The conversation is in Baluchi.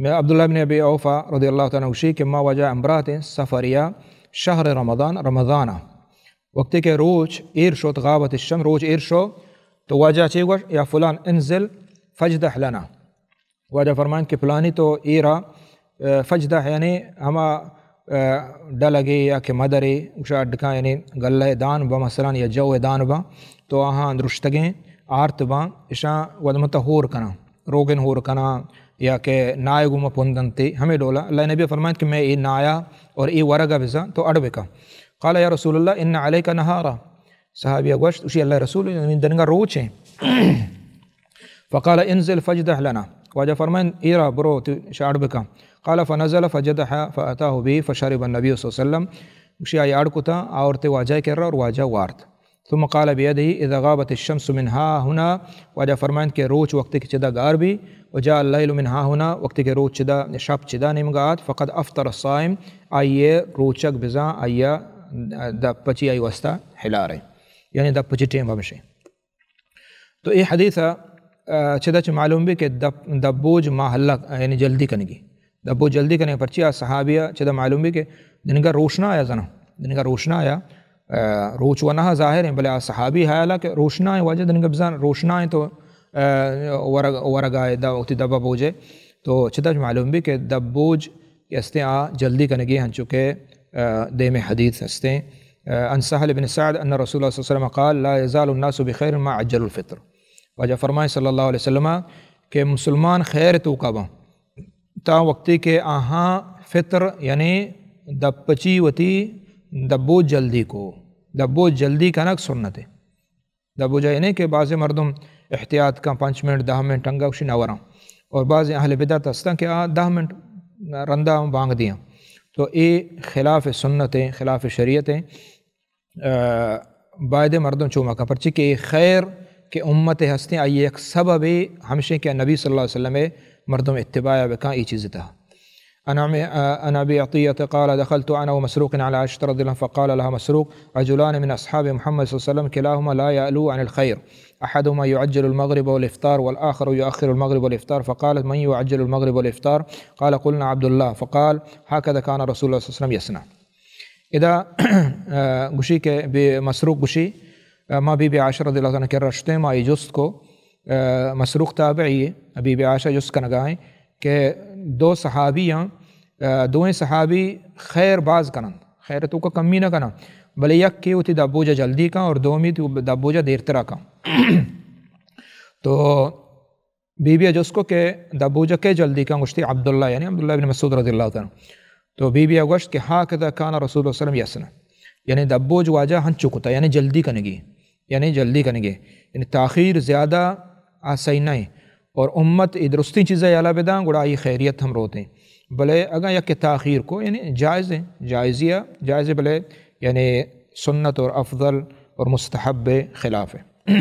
عبداللہ بن ابی اوفا رضی اللہ تعالیٰ عنہ گوشی کہ ما واجہ امبرات سفریا شہر رمضان، رمضانا، وقتی کہ روچ ایر شت، غابت الشمس، روچ ایر شو، تو واجہ چے گوش؟ یا فلان انزل فجدح لنا۔ واجہ فرمائنت کہ پلانی تو ایرا، آ، فجدح یعنی ہما، آ، ڈلگے یا کہ مدرے، گوشا اڈکاں یعنی گلہ دان با مثلاً یا جو دان با، تو آہاں درشتگیں آرت با، اشاں ودمتا ہور کناں، روگن ہور کناں یا کہ نائے گوما پندنتے، ہمیں ڈولا۔ اللہ نبی فرمائنت کہ میں اے نایا اور اے ورگا بزاں تو اڑ بکا۔ قال یا رسول اللہ ان علیک نہارا۔ صحابیہ گوشت، اشی اللہ رسول، یعنی دنگا روچ ہیں۔ فقال انزل فجدح لنا۔ واجہ فرمائن، ایرا برو تو شاڑ بکن۔ قال فنزل فجدح فاتاه به فشرب النبي صلی اللہ علیہ وسلم۔ گوشی آئی اڑ کتا، آورتے واجہ کرا اور واجہ وارت۔ ثم قال بيده اذا غابت الشمس من ها هنا۔ واجہ فرمائن کہ روچ وقتی کہ چدا گار بی، وجاء الليل من ها هنا، وقتی کہ روچ چدا، شپ چدا نیمگا آت، فقد افطر الصائم، آئیے روچک بزاں، آئیا دپ پچی آئی واسطہ حلارے، یعنی دپ پچی ٹیم ہمشے۔ تو اے حدیث ء، آ، چدا چہ معلوم بی کہ دپ-، دبوج ماہلہ، یعنی جلدی کنگی۔ دبوج جلدی کنگی، پرچی آ صحابی ء چدا معلوم بی کہ دنگا روشنا آیا زنا۔ دنگا روشنا آیا، آ، روچ و نہ ظاہر ہیں، بلے آ صحابی حیال ء کہ روشنا ہیں، واجہ دنگا بزان روشنا ہیں تو، آ، ورگ، ورگ آئے دا وتی دبا بوجے۔ تو چدا چہ معلوم بی کہ دبوج کہ استیں آ جلدی کنگی ہنچو کہ، آ، دیم حدیث استیں۔ آ، عن سہل بن سعد ان رسول اللہ صلی اللہ علیہ وسلم قال لا يزال الناس بخير ما عجلوا الفطر۔ واجہ فرمائے صلی اللہ علیہ وسلم کہ مسلمان خیر توکا باں تا وقتی کہ آہاں فطر یعنی دپچی وتی دبو جلدی کو۔ دبو جلدی کنگ سنتے۔ دبوجا یعنی کہ بعض مردم احتیاط کن، پنچ منٹ، دہ منٹ انگا گوشی نہ وراں۔ اور بعض اہل بدعت ہستن کہ آ دہ منٹ رندا بانگ دیاں۔ تو اے خلاف سنت ہیں، خلاف شریعت ہیں۔ آ، باید مردم چو مکن، پرچی کہ اے خیر کہ امت ہستیں، آئی ایک سبب ہمشیں کہ نبی صلی اللہ علیہ وسلم مردم اتباع بکن اے چیز تہا۔ عن عم-، عن أبي عطية قال: دخلت أنا ومسروق على عائشة رضي الله عنها فقال لها مسروق: رجلان من أصحاب محمد صلى الله عليه وسلم كلاهما لا يعلو عن الخير، أحدهما يعجل المغرب والإفطار والآخر يؤخر المغرب والإفطار، فقالت: من يعجل المغرب والإفطار؟ قال: قلنا عبد الله، فقال: هكذا كان رسول الله صلى الله عليه وسلم يصنع. ادا، آ، گوشی کہ بے مسروق گوشی، آ، ما بی بی عائشہ رضی اللہ تعالیٰ عنہ کرا شتیں، ما اے جست کو، آ، مسروق تابعی ہے، بی بی عائشہ جست کنگا ہیں کہ دو صحابی ہیں، آ، دوئیں صحابی خیر باز کنن، خیر توکا کمی نہ کنن، بلے یک کے وتی دبوجا جلدی کن اور دومی تو دبوجا دیرترا کن۔ تو بی بی ء جست کو کہ دبوجا کے جلدی کن؟ گوشتی عبداللہ، یعنی عبداللہ بن مسعود رضی اللہ تعالیٰ عنہ۔ تو بی بی ء گوشت کہ هكذا كان رسول الله صلى الله عليه وسلم يصنع، یعنی دبوج واجہ ہنچو کتا، یعنی جلدی کنگی، یعنی جلدی کنگی، یعنی تاخیر زیادہ آ صحیح نہیں۔ اور امت ای درستیں چیزیں یلا بداں، گڑا ای خیریت ہم روتیں۔ بلے اگاں یک تاخیر کو، یعنی جائز ہے، جائزیہ، جائز ہے، بلے یعنی سنت اور افضل اور مستحب خلاف ہے۔